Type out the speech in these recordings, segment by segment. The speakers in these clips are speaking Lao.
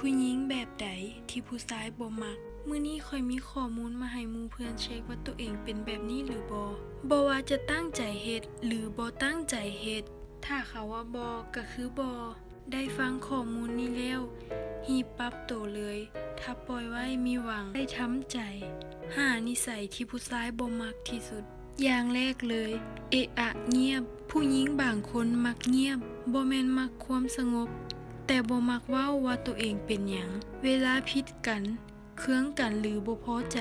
ຜູ້ຍິງແບບໃດທີ່ຜູ້ຊາຍບໍ່ມັກ? ມື້ນີ້ຂ້ອຍມີຂໍ້ມູນມາໃຫ້ໝູ່ເພື່ອນເຊັກວ່າໂຕເອງເປັນແບບນີ້ຫຼືບໍ່. ບໍ່ວ່າຈະຕັ້ງໃຈເຮັດ ຫຼື ບໍ່ຕັ້ງໃຈເຮັດ, ຖ້າເຂົາວ່າບໍ່ ກໍຄືບໍ່. ໄດ້ຟັງຂໍ້ມູນນີ້ແລ້ວ, ຮີບປັບໂຕເລີຍ. ຖ້າປ່ອຍໄວ້ມີຫວັງໄດ້ທຳໃຈ. ຫ້າ ນິໄສທີ່ຜູ້ຊາຍບໍ່ມັກທີ່ສຸດ. ຢ່າງແລກເລີຍ, ເອະອະງຽບ. ຜູ້ຍິງບາງຄົນມັກງຽບ, ບໍ່ແມ່ນມັກຄວາມສະຫງົບ, ແຕ່ບໍ່ມັກເວົ້າວ່າໂຕເອງເປັນຫຍັງ. ເວລາຜິດກັນ, ເຄືອງກັນ ຫຼື ບໍ່ພໍໃຈ,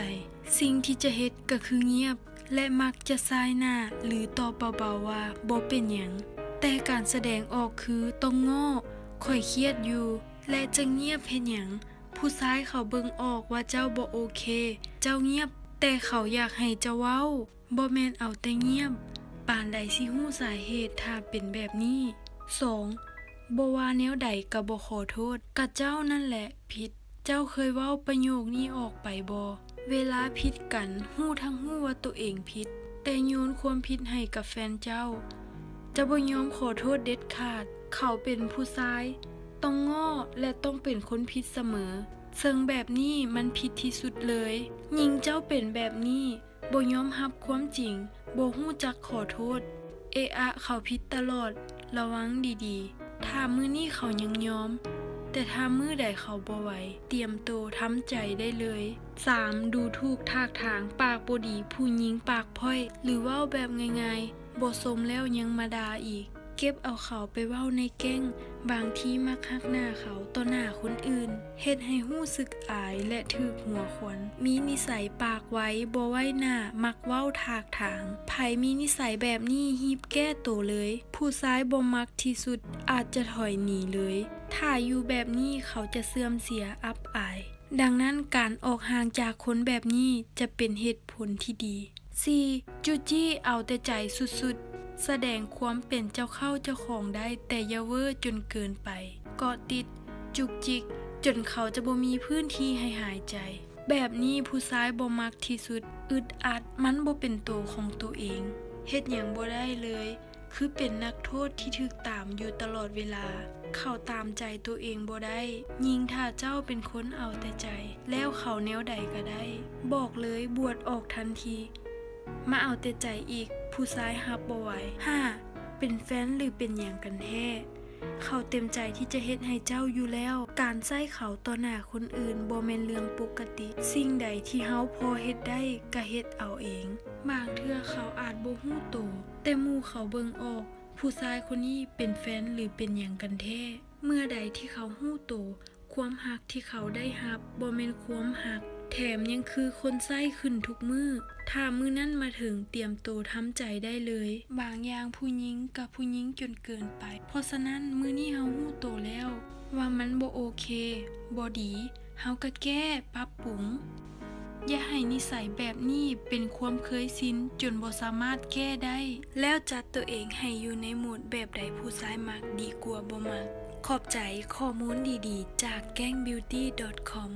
ສິ່ງທີ່ຈະເຮັດກໍຄືງຽບ ແລະ ມັກຈະສາຍໜ້າ ຫຼື ຕອບເບົາໆວ່າບໍ່ເປັນຫຍັງ. ແຕ່ການສະແດງອອກຄືຕ້ອງງໍ້, ຂ້ອຍຄຽດຢູ່ ແລະ ຈະງຽບເຮັດຫຍັງ? ຜູ້ຊາຍເຂົາເບິ່ງອອກວ່າເຈົ້າບໍ່ໂອເຄ, ເຈົ້າງຽບ, ແຕ່ເຂົາຢາກໃຫ້ເຈົ້າເວົ້າ, ບໍ່ແມ່ນເອົາແຕ່ງຽບ. ປານໃດຊິຮູ້ສາເຫດຖ້າເປັນແບບນີ້? ສອງ ບໍ່ວ່າແນວໃດກໍບໍ່ຂໍໂທດ. ກະເຈົ້ານັ້ນແຫຼະຜິດ. ເຈົ້າເຄີຍເວົ້າປະໂຫຍກນີ້ອອກໄປບໍ່? ເວລາຜິດກັນ, ຮູ້ທັງຮູ້ວ່າໂຕເອງຜິດ, ແຕ່ໂຍນຄວາມຜິດໃຫ້ກັບແຟນເຈົ້າ. ຈະບໍ່ຍອມຂໍໂທດເດັດຂາດ. ເຂົາເປັນຜູ້ຊາຍ, ຕ້ອງງໍ້ ແລະ ຕ້ອງເປັນຄົນຜິດສະເໝີ. ເຊິ່ງແບບນີ້ມັນຜິດທີ່ສຸດເລີຍ. ຍິ່ງເຈົ້າເປັນແບບນີ້, ບໍ່ຍອມຮັບຄວາມຈິງ, ບໍ່ຮູ້ຈັກຂໍໂທດ, ເອະອະເຂົາຜິດຕະຫຼອດ, ລະວັງດີໆ. ຖ້າມື້ນີ້ເຂົາຍັງຍອມ, ແຕ່ຖ້າມື້ໃດເຂົາບໍ່ໄຫວ, ຕຽມໂຕທຳໃຈໄດ້ເລີຍ. ສາມ ດູຖູກຖາກຖາງ, ປາກບໍ່ດີ, ຜູ້ຍິງປາກພ້ອຍ ຫຼື ເວົ້າແບບງ່າຍໆ, ບໍ່ຊົມແລ້ວຍັງມາດ່າອີກ. ເກັບເອົາເຂົາໄປເວົ້າໃນແກ້ງ, ບາງທີມັກຫັກໜ້າເຂົາຕໍ່ໜ້າຄົນອື່ນ, ເຮັດໃຫ້ຮູ້ສຶກອາຍ ແລະ ຖືກຫົວຂວັນ. ມີນິໄສປາກໄວ, ບໍ່ໄວ້ໜ້າ, ມັກເວົ້າຖາກຖາງ. ໃຜມີນິໄສແບບນີ້, ຮີບແກ້ໂຕເລີຍ. ຜູ້ຊາຍບໍ່ມັກທີ່ສຸດ, ອາດຈະຖອຍໜີເລີຍ. ຖ້າຢູ່ແບບນີ້, ເຂົາຈະເສື່ອມເສຍອັບອາຍ. ດັ່ງນັ້ນ, ການອອກຫ່າງຈາກຄົນແບບນີ້ຈະເປັນເຫດຜົນທີ່ດີ. ສີ່ ຈູ້ຈີ້ເອົາແຕ່ໃຈສຸດໆ, ສະແດງຄວາມເປັນເຈົ້າເຂົ້າເຈົ້າຂອງໄດ້, ແຕ່ຢ່າເວີ້ຈົນເກີນໄປ. ເກາະຕິດ, ຈຸກຈິກ, ຈົນເຂົາຈະບໍ່ມີພື້ນທີ່ໃຫ້ຫາຍໃຈ. ແບບນີ້ຜູ້ຊາຍບໍ່ມັກທີ່ສຸດ, ອຶດອັດ, ມັນບໍ່ເປັນໂຕຂອງໂຕເອງ, ເຮັດຫຍັງບໍ່ໄດ້ເລີຍ. ຄືເປັນນັກໂທດທີ່ຖືກຕາມຢູ່ຕະຫຼອດເວລາ. ເຂົາຕາມໃຈໂຕເອງບໍ່ໄດ້, ຍິ່ງຖ້າເຈົ້າເປັນຄົນເອົາແຕ່ໃຈ, ແລ້ວເຂົາແນວໃດກໍໄດ້. ບອກເລີຍ, ບວດອອກທັນທີ. ມາເອົາແຕ່ໃຈອີກ, ຜູ້ຊາຍຮັບບໍ່ໄຫວ. ຫ້າ ເປັນແຟນຫຼືເປັນຫຍັງກັນແທ້? ເຂົາເຕັມໃຈທີ່ຈະເຮັດໃຫ້ເຈົ້າຢູ່ແລ້ວ. ການໃຊ້ເຂົາຕໍ່ໜ້າຄົນອື່ນບໍ່ແມ່ນເລື່ອງປົກກະຕິ. ສິ່ງໃດທີ່ເຮົາພໍເຮັດໄດ້ກະເຮັດເອົາເອງ. ບາງເທື່ອເຂົາອາດບໍ່ຮູ້ໂຕ, ແຕ່ໝູ່ເຂົາເບິ່ງອອກ, ຜູ້ຊາຍຄົນນີ້ເປັນແຟນຫຼືເປັນຫຍັງກັນແທ້. ເມື່ອໃດທີ່ເຂົາຮູ້ໂຕ, ຄວາມຮັກທີ່ເຂົາໄດ້ຮັບບໍ່ແມ່ນຄວາມຮັກ, ແຖມຍັງຄືຄົນໃຊ້ຂຶ້ນທຸກມື້. ຖ້າມື້ນັ້ນມາເຖິງ, ຕຽມໂຕທຳໃຈໄດ້ເລີຍ. ບາງຢ່າງຜູ້ຍິງກັບຜູ້ຍິງຈົນເກີນໄປ. ເພາະສະນັ້ນ, ມື້ນີ້ເຮົາຮູ້ໂຕແລ້ວວ່າມັນບໍ່ໂອເຄ, ບໍ່ດີ, ເຮົາກະແກ້, ປັບປຸງ. ຢ່າໃຫ້ນິໄສແບບນີ້ເປັນຄວາມເຄີຍຊິນຈົນບໍ່ສາມາດແກ້ໄດ້. ແລ້ວຈັດໂຕເອງໃຫ້ຢູ່ໃນໂໝດແບບໃດຜູ້ຊາຍມັກດີກວ່າບໍ່ມັກ. ຂອບໃຈຂໍ້ມູນດີໆຈາກ แกล้งบิวตี้ ດອດ ຄອມ.